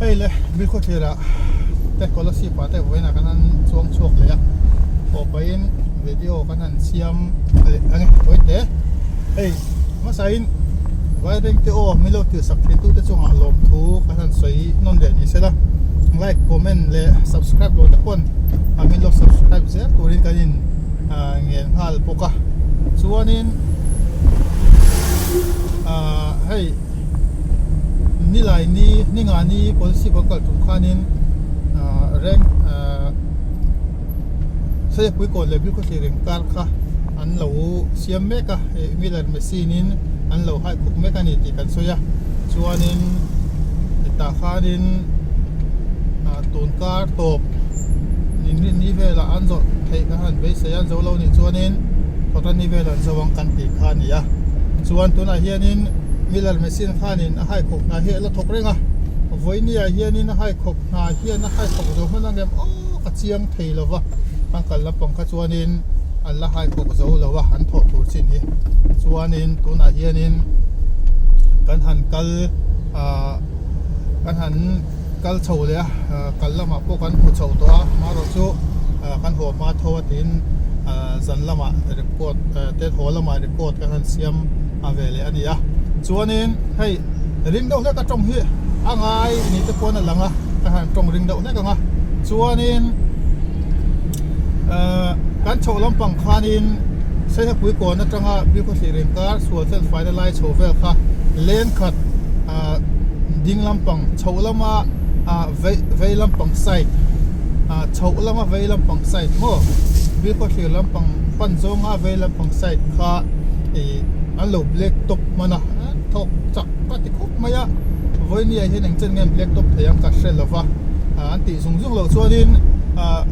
Hei le Bilkhawthlir ah te Kolasib ah te vawiin ah kan han chuang chhuak leh a haw pahin video kan han siam leh ang e tawi te. Hei hmasain Vairengte aw min lo tirhsak thin tute chungah lawmthu kan han sawi nawn leh ni sela like comment leh subscribe lo te pawn min lo subscribe zel turin kan in ngen nghal bawk a chuanin ahh hei nilai ni ni nga ni policy kan kal tum khanin ahh rank ahh Saipui kawn leh Bilkhawthlir inkar kha an lo siam mek a ih miller machine in an lo hai khawp mek a ni tih kan sawi a chuanin hetah khanin ah tun kar tawp inrinni velah an zawrh theih kan han beisei a an zo lo nih chuanin thawhtanni velah an zo ang kan tih kha a ni a chuan tunah hianin miller machine khanin a hai khawp hna hi a la thawk reng a vawinia hianin a hai khawp hna hian a hai khawp zo hman ang em aw ka chiang thei lo va an kal lampang kha chuanin an la hai khawk zo lo a an thawh tur chin hi chuanin tunah hianin kan han kal ahh kan han kal chho leh a ahh kal lamah pawh kan hmu chho tawh a amaherawhchu ahh kan haw hma tho a tiin ahh zan lamah record te haw lamah record kan han siam a ve leh a ni a chuanin hei ring deuh hlek a tawng hi a ngai ni te pawn a lang a ka han tawng ring deuh hlek ang a chuanin ahh kan chhoh lampang khanin Saihapui kawn atanga Bilkhawthlir inkar sual fel faina lai chho vel kha leng khat ahh ding lampang chhoh lama ah vei vei lampang side ah chhoh lama vei lampang side maw Bilkhawthlir lampang pan zawnga vei lampang side kha ih an lo black top hman a thawk chak ka ti khawp mai a vawinia hian eng chen nge an black top thei ang ka hre lo va ah an tih zung zung loh chuanin ah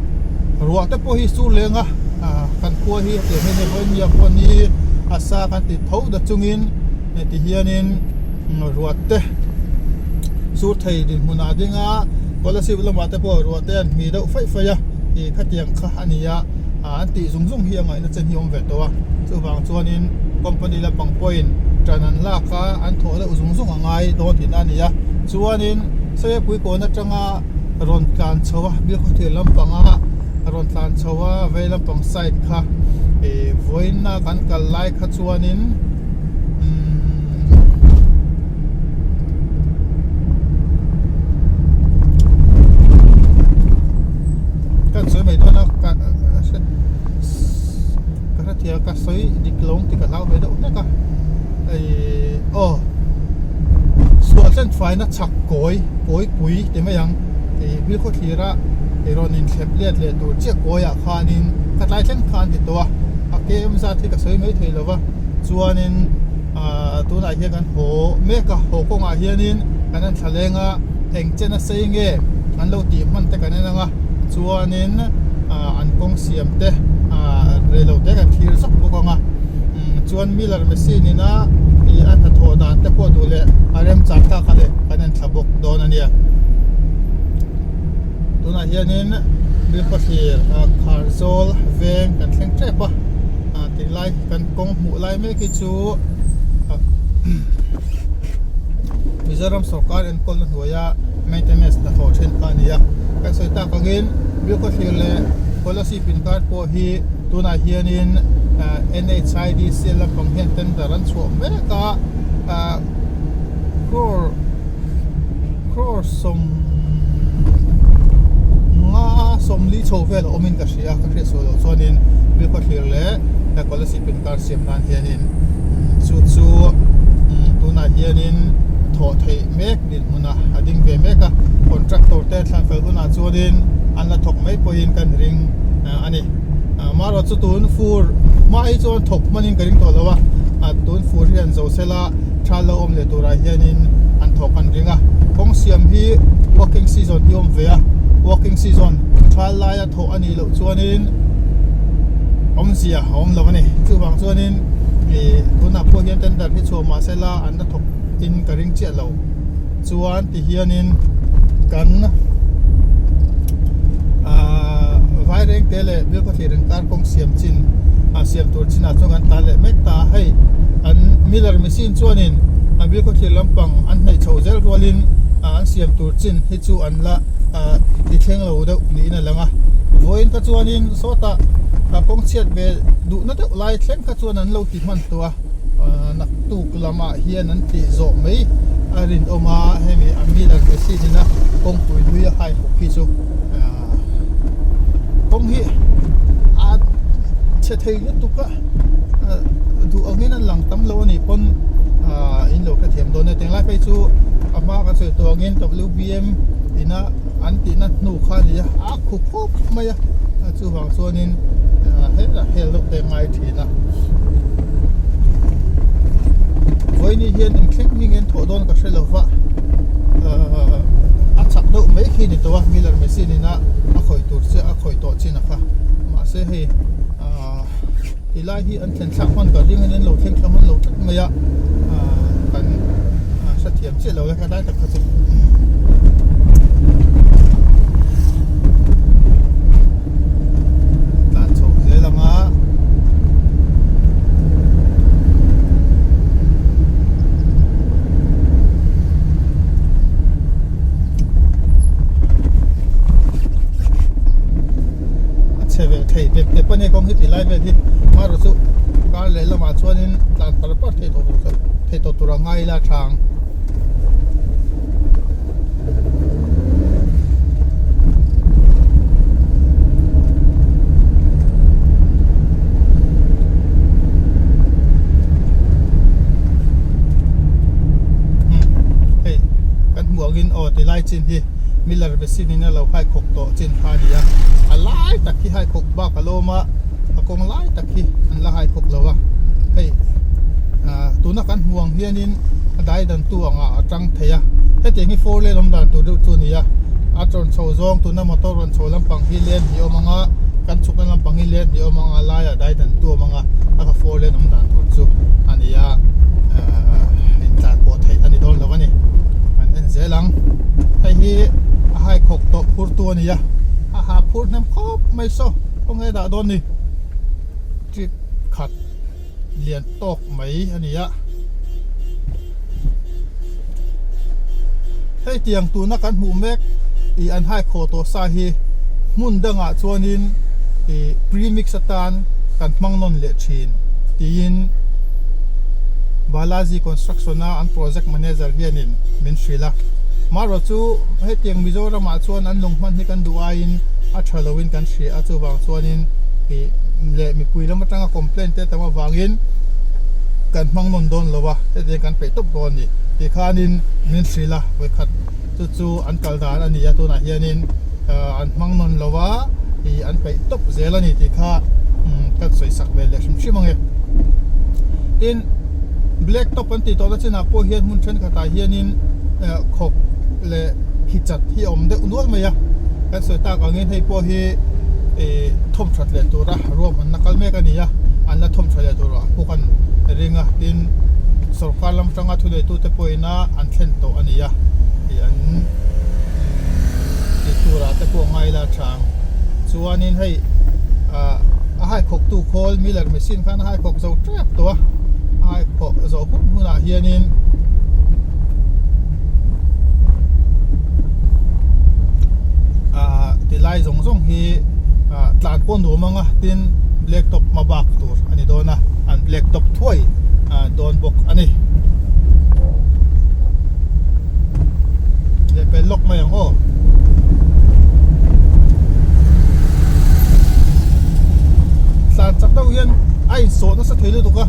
ruah te pawh hi sur leng a ah kan khua hi hetiang hian hei vawinia pawh ni a sa kan ti tho da chungin heti hianin ruah te sur thei dinhmunah a ding a Kolasib lamah te pawh ruah te an hmi deuh faih faih a ih khatiang kha a ni a ah an tih zung zung hi a ngaihna chen hi a awm ve tawh a chuvang chuanin company lampang pawhin tan an lak a an thawh deuh zung zung a ngai dawn tihna a ni a chuanin Saipui kawn atanga rawn tlan chho a Bilkhawthlir lampanga rawn tlan chho a vei lampang side kha ih vawiina kan kal lai kha chuanin umm kan sawi mai dawn a ka ka hrethiam ka sawi dik lo ang tih ka hlau ve deuh hlek a ih aw sual thlen faina chhak kawi kawi pui ti mai ang ih Bilkhawthlir a ih rawn inthlep let leh tur chiah kawi ah khanin ka tlai thleng khan ti tawh a a kem zat hi ka sawi mai thei lo va chuanin ah tunah hian kan haw mek a haw kawngah hianin kan en thla leng a eng chen a sei nge an lo tih hman te kan en ang a chuanin ah an kawng siam te ah reilo te kan thlir zawk bawk ang a umm chuan miller machine ina ih a hnathawh dan te pawh duh leh a remchang tak a leh kan en thla bawk dawn a nia tunah hianin Bilkhawthlir ah Kharzawl veng kan thleng tep a ah tilai kan kawng hmuh lai mek hi chu ah Mizoram sawrkar enkawlna hnuaia maintenance hnathawh then kha a ni a kan sawi tak angin Bilkhawthlir leh Kolasib inkar pawh hi tunah hianin ah N_H_I_D_C lampang hian tender an chhuah mek a ah crore crore sawm nga sawmli chho vel a awmin ka hria ka hriat sual loh chuanin Bilkhawthlir leh Kolasib inkar siam nan hianin chu chu tunah hianin thawh theih mek dinhmunah a ding ve mek a contractor te thlan fel hunah chuanin an la thawk mai pawhin kan ring a ni amaherawh chu tun fur hma hi chuan thawk hmanin ka ring tawh lo a tun fur hian zo sela tha lo awm leh turah hianin an thawk an ring a kawng siam hi working season hi a awm ve a working season tha laia thawh a nih loh chuanin awmzia a awm lo a ni chuvang chuanin ih tunah pawh hian tender hi chhuah mah sela an la thawk in ka ring chiah lo chuan ti hianin kan ahh vaireng te leh Bilkhawthlir inkar kawng siam chin ah siam tur chinah chuan kan tlan leh mek ta a hei an miller machine chuanin a Bilkhawthlir lampang an hnaih chhoh zel rualin ah. an siam tur chin hi chu an la ti thleng lo deuh niin a lang a vawiin kha chuanin sawtah kawng chhiat ve duhna deuh lai thleng kha chuan an lo ti hman tawh a naktuk lamah hian an tih zawh mai a rinawm a hemi a miller machine ina kawngpui hlui a hai bawk hi chu kawng hi a chhe thei lutuk a duh angin a lang tam lo a nih pawn in lo hrethiam dawn a tinglai phei chu a hma kan sawi tawh angin W_B_M ina an tihna hnu kha a ni a a khu khawp mai a chuvang chuanin helah hel deuh te a ngai thin a vawiini hian inthleng hming in thawh dawn ka hre lo va a chak deuh mai khi ni tawh a miller machine ina a khawih tur chiah a khawih tawh chin a kha mahse hei ti lai hi an thlen thlak hman ka ring a an lo thleng thla hman lo tlat mai a kan hrethiam chiah lo le helai tak kha chu. Tlan chho zel ang a. A chhe ve thei dep dep a ni kawng hi ti lai vel hi marawh chu kar leh lamah chuanin tlan par par thei tawh thei tawh tur a ngai ila tha ang. Hei kan hmuh angin aw ti lai chin hi Miller machine in a lo hai khawk tawh chin kha a ni a a lai tak hi hai khawk bak a lawm a a kawng lai tak hi an la hai khawk lo a hei ah tuna kan hmuh ang hianin a dai dan tu angah a tang thei a hetiang hi four lane awm dan tur deuh chu a ni a a rawn chho zawng tuna motor rawn chho lampang hi lane hi awm ang a kan chhukna lampang hi lane hi awm ang a laiah dai dan tu awm ang a a kha four lane awm dan tur chu a ni a ahh intlan pawh theih a ni dawn lo a ni an en zel ang hei hi a hai khawk tawh phur tu a ni a a ha phur hnem khawp mai saw khawnge dah dawn ni trip khat. lian tawk mai a ni a hei tiang tuna kan hmuh mek ih an hai khawh tawh sa hi hmun dangah chuanin ih premix atan kan hmang nawn leh thin tiin Balaji construction a an project manager hianin min hrilh a marawh chu hetiang Mizoram ah chuan an lung hman hi kan duh aiin a tha loin kan hria a chuvang chuanin ih leh mipui lam atanga complaint te tam avangin kan hmang nawn dawn lo a hetiang kan peih tawp dawn a ni tih khanin min hrilh a vawikhat chu chu an kal dan a ni a tunah hianin an hmang nawn lo a ih an peih tawp zel a ni tih kha ka sawi sak ve leh hrim hrim ang e tin black top an tih tawhna chinah pawh hian hmun thenkhatah hianin khawk leh khi chat hi a awm deuh nual mai a kan sawi tak angin hei pawh hi ih thawm that leh tura ruahmanna kal mek a ni a an la thawm tha leh tur ah pawh kan ring a tin sorkar lam atanga thu nei tute pawhin a an thlen tawh a ni a ih an tih turah te pawh ngai ila tha ang chuanin hei ah a haikhawk tu khawl miller machine khan a haikhawk zo tep tawh a a haikhawk zawh hun hunah hianin ah ti lai zawng zawng hi ah tlan pawh nuam ang a tin black top hma bak tur a ni dawn a an black top thuai ah dawn bawk a ni leh pel lawk mai ang aw tlan chak deuh hian a insawh nasa thei lutuk a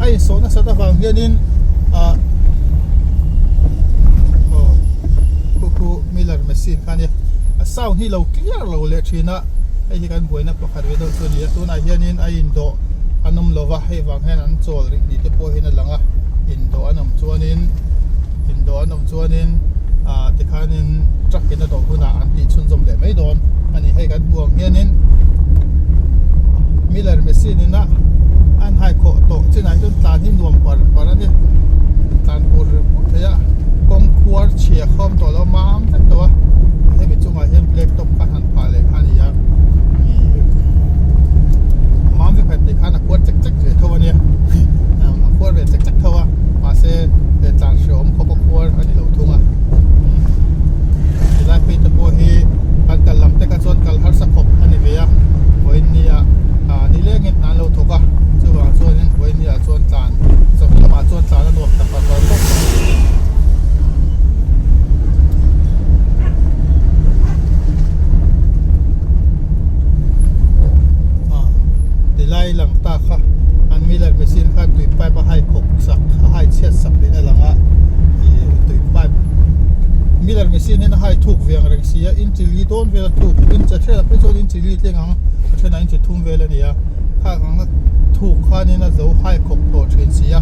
a insawh nasat avang hianin ah aw khu khu miller machine kha ania a sound hi lo clear lo leh thin a hei hi kan buaina pakhat ve deuh chu a ni a tunah hianin a indawh an awm lova hei vang hian an chawl rih ni te pawh hian a lang a indawh an awm chuanin indawh an awm chuanin ah tikhanin truck in a dawh hunah an tih chhunzawm leh mai dawn a ni hei kan hmuh ang hianin miller machine in a an hai khawh tawh chinah hi chuan tlan hi nuam par par a ni tlan pur pur thei a kawng khuar chhia khawm tawh lo mam vek tawh a hemi chungah hian black top kha han phah leh kha a ni a ih mam vek han tih khan a khuar chek chek ve tho a nia a khuar ve chek chek tho a mahse tlan hreawm khawp a khuar a ni lo thung a. Miller machine hian a hai thuk ve ang reng si a, inchi li dawn vel a thuk, inch a ṭhenah phei chuan inchi li tleng ang, a ṭhenah inchi thum vel a ni a, khang ang a thuk khanin a zo hai khawp tawh ṭhin si a,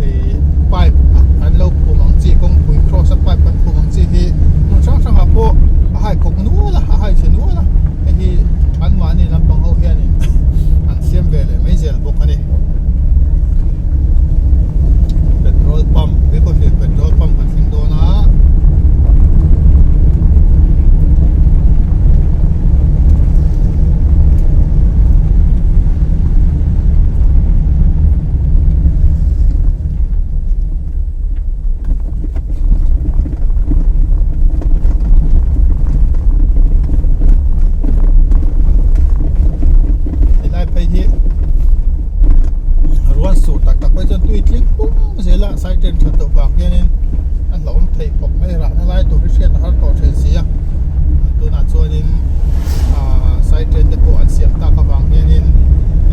ih pipe an lo phum ang chi kawngpui cross a pipe kan phum ang chi hi hmun hrang hrangah pawh a hai khawp nual a, a hai chhe nual a, hei hi anmahni lampang ho hianin an siam ve leh mai zel bawk a ni. Petrol pump Bilkhawthlir petrol pump kan thleng dawn a. Helai phei hi ruan sur tak tak phei chuan tui tling pum zel a side train that loh vang hianin a hlauhawm theih khawp mai rahna lai tur hi hriat a har tawh thin si a tunah chuanin ahh side train te pawh an siam tak avang hianin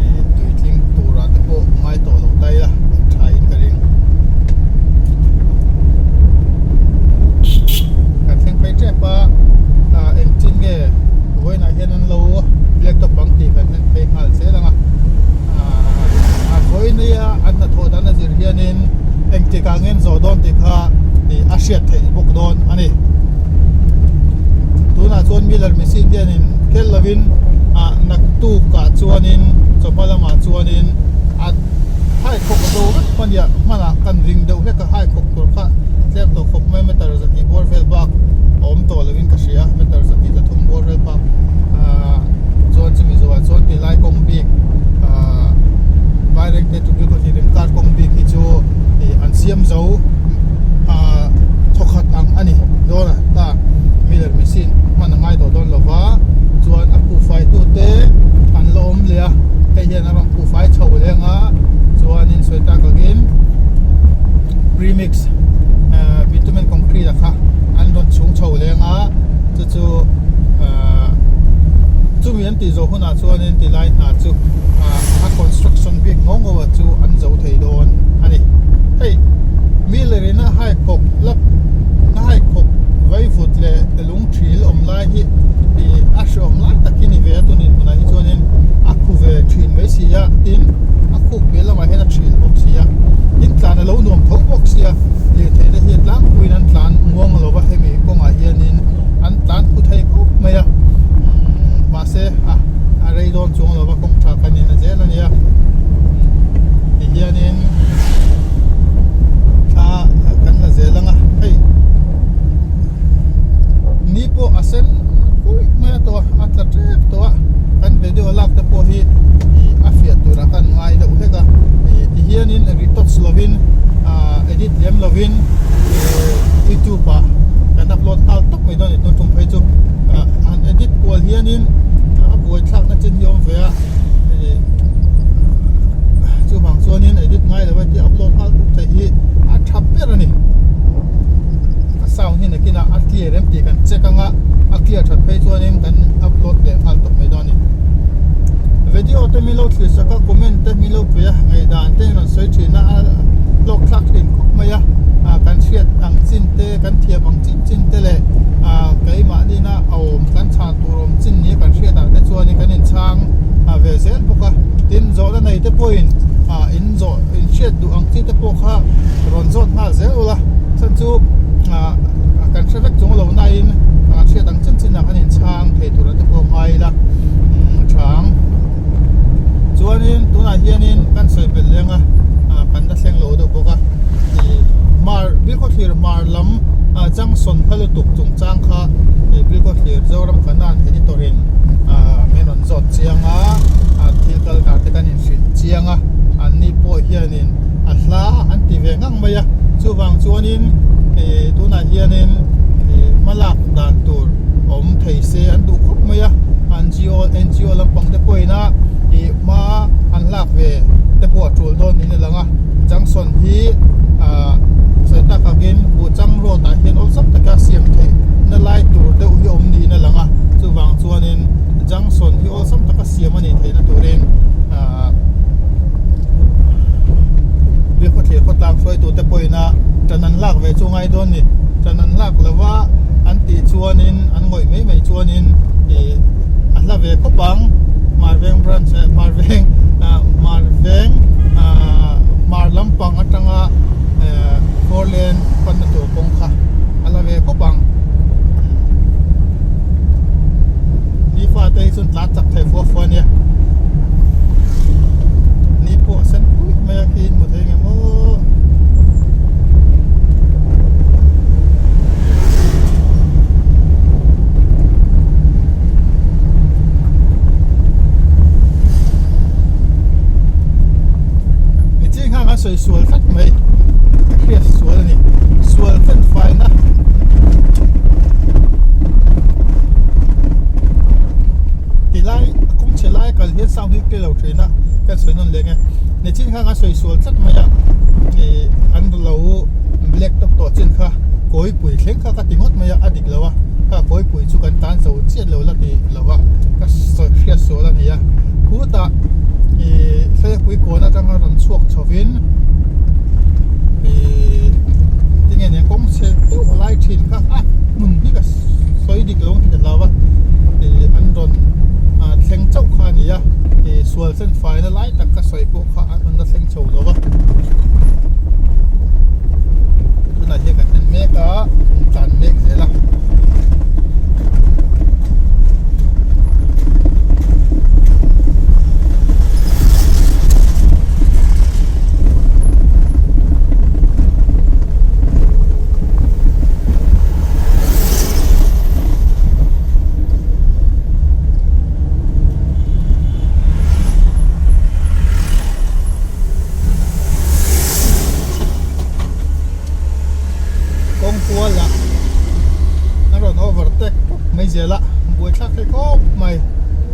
ih tui tling turah te pawh ngai tawh lo ta ila tha in ka ring kan thleng phei tep a ah engtin nge vawiinah hian an lo black top ang tih kan en phei nghal zel ang a ah a vawinia an hnathawh dan a zir hianin engtikah nge an zawh dawn tih kha ih a hriat theih bawk dawn a ni tunah chuan miller machine hianin khel lovin ah naktukah chuanin chawhma lamah chuanin a hai khawk a zo vek hmaniah hmanah kan ring deuh hlek a hai khawk tur kha tlem tawh khawp mai meter zahnih bawr vel bak a awm tawh lovin ka hria meter zahnih zathum bawr vel bak ahh chuan chumi zawhah chuan ti lai kawng bik ahh vairengte to bilkhawthlir inkar kawng bik hi chu ih an siam zo ahh thawkhat ang a ni dawn a ta miller machine hman a ngai tawh dawn lova chuan a khuhfai tute an la awm leh a hei hian a rawn khuhfai chho leh ang a chuanin sawi tak angin premix ahh bitumen concrete a kha an rawn chhung chho leh ang a chu chu ahh chumi an tih zawh hunah chuanin tilai hna chu ahh a construction bik ngawh ngawh a chu an zo thei dawn a ni hei miller in a hai khawp lap a hai khawp vaivut leh lung thil awm lai hi ih a hreawm lai tak hi ni ve a tun inhmunah hi chuanin a khu ve thin mai si a tin a khuk piah lamah hian a thil bawk si a tin tlan a lo nuam tho bawk sia lirthei te hi tlangpuiin an tlan muang lo va hemi kawngah hianin an tlan khu thei khawp mai a umm mahse a a rei dawn chuang lo va kawng tha kan in a zel a nia ti hianin thla kan la zel ang a hei ni pawh a sen pui mai a tawh a a tla tep tawh a kan video lak te pawh hi ih a fiah turah khan ngai deuh hlek a ih ti hianin retouch lovin ah edit lem lovin ih youtube ah kan upload nghal tawp mai dawn a ni tun tum phei chu ah han edit kual hianin a buaithlak na chin hi a awm ve a ih chuvang chuanin edit ngai lo a tih upload nghal tawp theih hi a tha ber a ni a sound hi nakinah a clear em tih kan check ang a a clear that phei chuanin kan upload leh nghal tawp mai dawn a ni video te min lo thlir sak a comment te min lo pe a ngaihdan te in rawn sawi thin a a hlawk thlak thin khawp mai a ah kan hriat ang chin te kan thiam ang chin chin te leh ah keimahni na a awm kan chhan tur awm chin ni a kan hriat ah te chuanin kan inchhang ve zel bawk a tin zawhna nei te pawhin ah in zawh in hriat duh ang chi te pawh kha rawn zawt nghal zel ula chhan chu ah kan hre vek chung lo nain kan hriat ang chin chin ah kan inchhang thei tur te pawh ngai ila umm a tha ang chuanin tunah hianin kan sawi belh leng a ah kan la thleng lo deuh bawk a ih mar bilkhawthlir mar lam ah junction hla lutuk chungchang kha ih bilkhawthlir Zoram Kanan editor in ah min rawn zawt chiang a ah thil kal dan te kan inhrilh chiang a an ni pawh hianin a hla an ti ve ngang mai a chuvang chuanin ih tunah hianin ih hmalak dan tur awm thei se an duh khawp mai a NGO NGO lampang te pawhin a ih hma an lak ve te pawh a tul dawn niin a lang a junction hi ah sawi tak angin Buhchang road ah hian awlsam taka siam theih na lai tur deuh hi awm niin a lang a chuvang chuanin junction hi awlsam taka siam a nih theihna turin ah Biakhawthlir khawtlang hruaitute pawhin a tan an lak ve chu ngai dawn a ni tan an lak lova. chuanin an ngawih mai mai chuanin ih a hla ve khawp ang Hmarveng branch eh Hmarveng ah Hmarveng ah Hmar lampang atanga eh four lane panna tur kawng kha a la ve khawp ang ni fate hi chuan tlan chak thei fua fua ania ni pawh a sen pui mai a khi in hmu thei nge maw. Niching khan kan sawi sual tlat mai ka hriat sual a ni sual tlat faina tilai a kawng chhe lai kal hian sound hi clear lo thin a kan sawi nawn leng e nichin khan kan sawi sual tlat mai a ih an lo black top tawh chin kha kawipui thleng kha ka ti ngawt mai a a dik lo a kha kawipui chu kan tan zo chiat lo la ti lo a ka sawi hriat sual a ni a khutah ih hleipui kawn atanga rawn chhuak chho vin ih tinge nia kawng chhe deuh a lai thin kha a hmun hi ka sawi dik lo ang ti lo a ih an rawn ah thleng chauh kha a ni a ih sual sen faina lai tak ka sawi pawh kha an la thleng chho lo a tunah hian kan en mek a an tlan mek zel a. Kawng kual ah a rawn overtake pawp mai zel a buaithlak thei khawp mai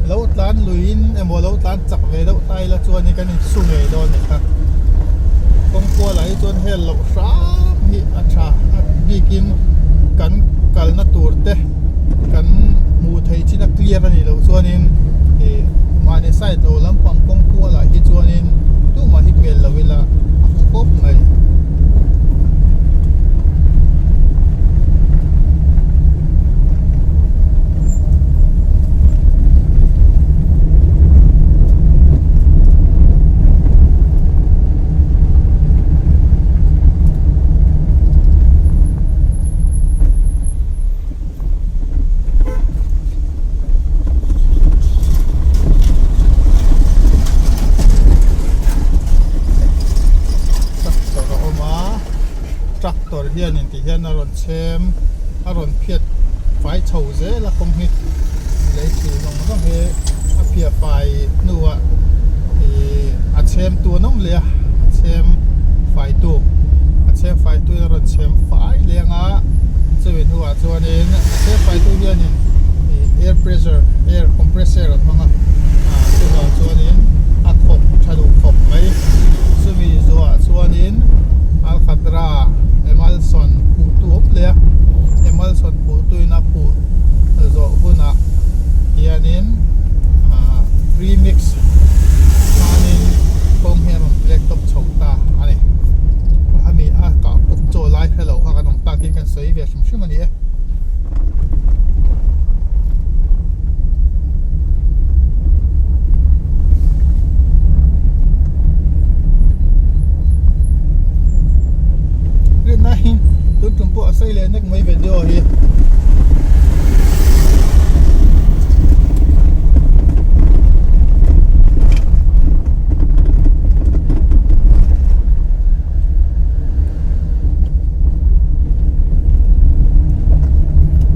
lo tlan lui in emaw lo tlan chak ve deuh ta ila chuan in kan in su ngei dawn a ni kha kawng kual ah hi chuan hel loh hram hi a tha a bik in kan kalna tur te kan hmuh theih chin a clear a nih loh chuan in ih mahni side lo lampang kawng kual ah hi chuan in tumah hi pel lo ila a hmu khawp mai. Tractor a awm a tractor hianin ti hian a rawn chhem a rawn phiat fai chho zel a kawng hi lei thli zawng zawng hi a phiah fai hnuah ihh a chhem tu an awm leh a a chhem fai tu a chhem fai tu in a rawn chhem fai leng a chumi hnuah chuanin a chhem fai tu hianin ih air pressure air compressor an hmang a ah chuvang chuanin a thawk tha duh khawp mai chumi zawhah chuanin alcatra emulsion phuh tu awm leh a emulsion phuh tuin a phuh zawh hunah hianin ah premix hmanin kawng hi a rawn black top chho ta a ni hemi a kah puk chaw lai hre loh kha kan awm tak hi kan sawi ve hrim hrim a ni e. Rinna hi tun tum pawh a sawi leh nek mai video hi.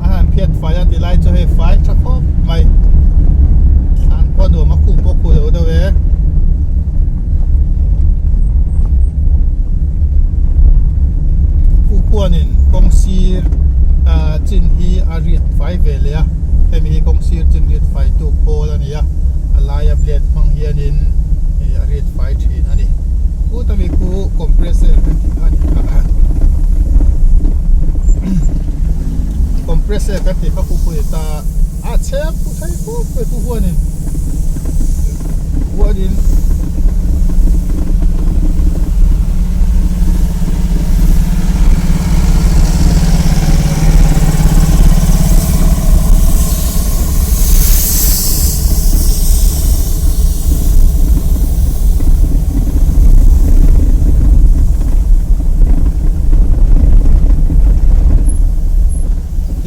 A han phiat fai a ti lai chu hei fai tha khawp mai thlan pawh nuam a khuh pawh khuh lo deuh e. Khuh khuanin kawng sir ah chin hi a riat fai ve leh a hemi hi kawng sir chin riat fai tu khawl a ni a a laia blade hmang hianin ih a riat fai thin a ni khut ami khu compressor kan tih kha a ni kha compressor kan tih kha khu khu ni ta a chhep khu thei khawp mai khu huanin huanin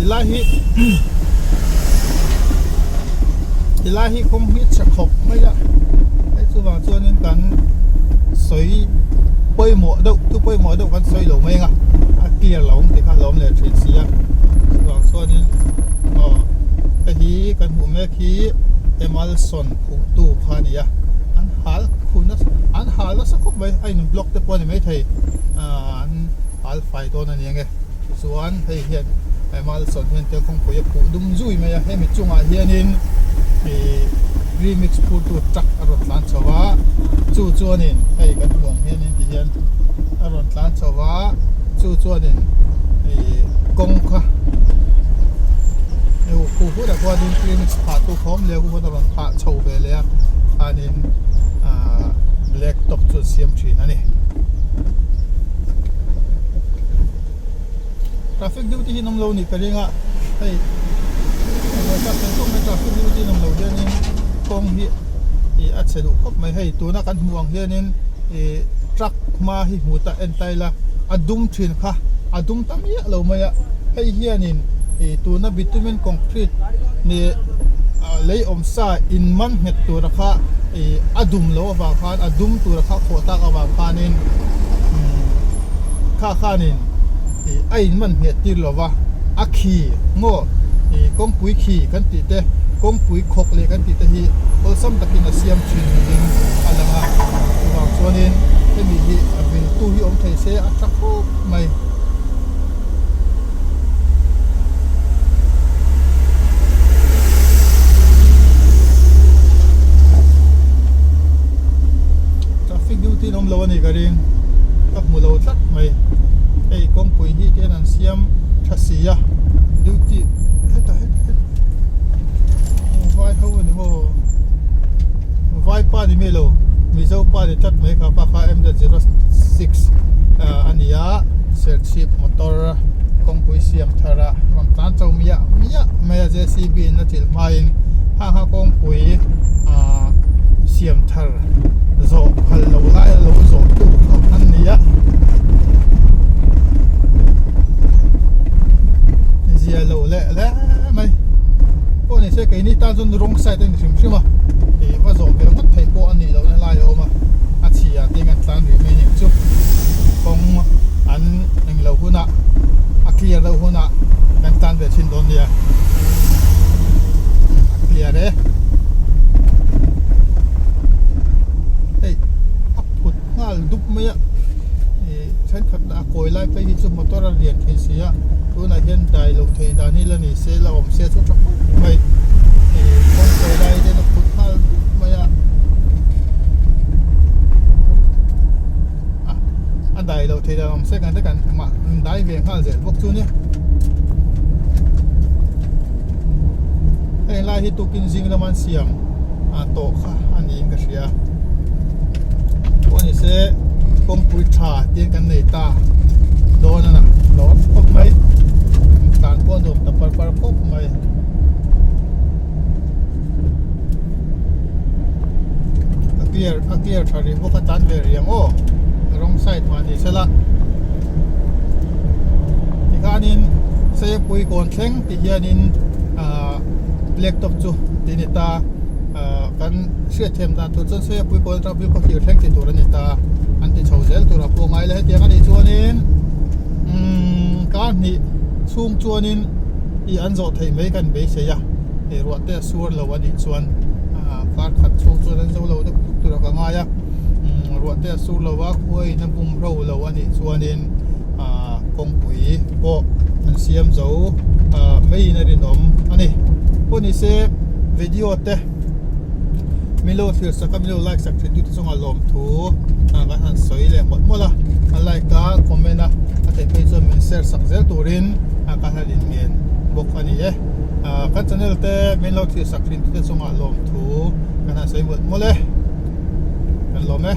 Tilai hi tilai hi kawng hi chhe khawp mai a hei chuvang chuanin kan sawi pawimawh deuh thu pawimawh deuh kan sawi lo mai ang a a clear lo ang tih kha a lo awm leh thin si a chuvang chuanin aw hei hi kan hmuh mek hi emulsion phuhtu kha a ni a an hal khu nasa an hal nasa khawp mai a in block te pawh a ni maithei ahh an hal fai dawn a ni ang e. Chuan hei hian emulsion hian tel kawngpui a phuh dum zui mai a, hemi chungah hianin ih premix phurtu truck a rawn tlan chho a, chu chuanin hei kan hmuh ang hianin ti hian a rawn tlan chho a, chu chuanin ih kawng kha khu hunah khuanin premix phah tu kha awm leh a huan a rawn phah chho ve leh a khanin ah black top chu an siam thin a ni. Traffic duty hi an awm lo nih ka ring a hei traffic duty an awm lo hianin kawng hi ih a chhe duh khawp mai hei tuna kan hmuh ang hianin ih truck hma hi hmu ta en ta ila a dum thin kha a dum ta miah lo mai a hei hianin ih tuna bitumen concrete nih lei awm sa in man nghet tura kha ih a dum loh avang khan a dum tura kha khawh tak avang khanin umm kha khanin ih a in man nghet tir lo va a khi maw ih kawngpui khi kan tih te kawngpui khawk leh kan tih te hi awlsam takin a siam thin niin a lang a chuvang chuanin hemi hi a viltu hi awm thei se a tha khawp mai. Traffic duty an awm lo a ni ka ring ka hmu lo tlat mai hei kawngpui hi te an siam tha si a duty hetah het het vai ho a ni maw vai pa ni mai lo mizo pa ni tlat mai kha pa kha m z 06 a ni a serchhip motor kawngpui siam thar a rawn tlan chho miah miah mai a jcb in a thil hmain hang a kawngpui ah siam thar zawh phal lo lai a lo zawh tu kha an ni a zia lo leh hle mai pawh ni se keini tan chuan wrong side a ni hrim hrim a ih va zawh ve ngawt theih pawh a nih lohna lai a awm a a chhia te hian tlan rih mai ning chu kawng an englo hunah a clear deuh hunah kan tan ve thin dawn nia a clear e hei a phut nghal dup mai a ih thenkhat a kawi lai phei hi chu motor a lian thei si a tunah hian dai loh theih dan hi la ni se la awm se chu tha khawp mai ih kawng kawi lai hian a phut nghal dup mai a a dai loh theih dan awm se kan te kan mah dai ve nghal zel bawk chu nia heng lai hi tukin zing lama an siam ah tawh kha a niin ka hria pawh ni se kawngpui tha te kan nei ta dawn a na lawm khawp mai tlan pawh a nuam ta par par khawp mai. A clear a clear tha rih bawk a tan ve rih ang aw wrong side mah ni sela tikhanin Seipui kawn thleng ti hianin ahh black top chu ti ni ta ahh kan hriatthiam dan tur chuan Seipui kawn atang Bilkhawthlir thlir thleng ti tur a ni ta an ti chho zel tur a pawh ngai la hetiang a nih chuanin umm kar hnih chhung chuanin ih an zawh theih mai kan beisei a. Hei ruah te a sur lo a nih chuan ah kar khat chhung chuan an zo lo deuh tuk tur a ka ngai a umm ruah te a sur lo a khuaiin a bum ro lo a nih chuanin ah kawngpui pawh an siam zo ah maiin a rinawm a ni pawh ni se video te min lo thlir sak a min lo like sak thin tute chungah lawmthu ah kan han sawi leh mawlh mawlh a a like a comment a a theih phei chuan min share sak zel turin ah kan han inngen bawk a ni e. Ah kan channel te min lo thlir sak thin tute chungah lawmthu kan han sawi mawlh mawlh e kan lawm e.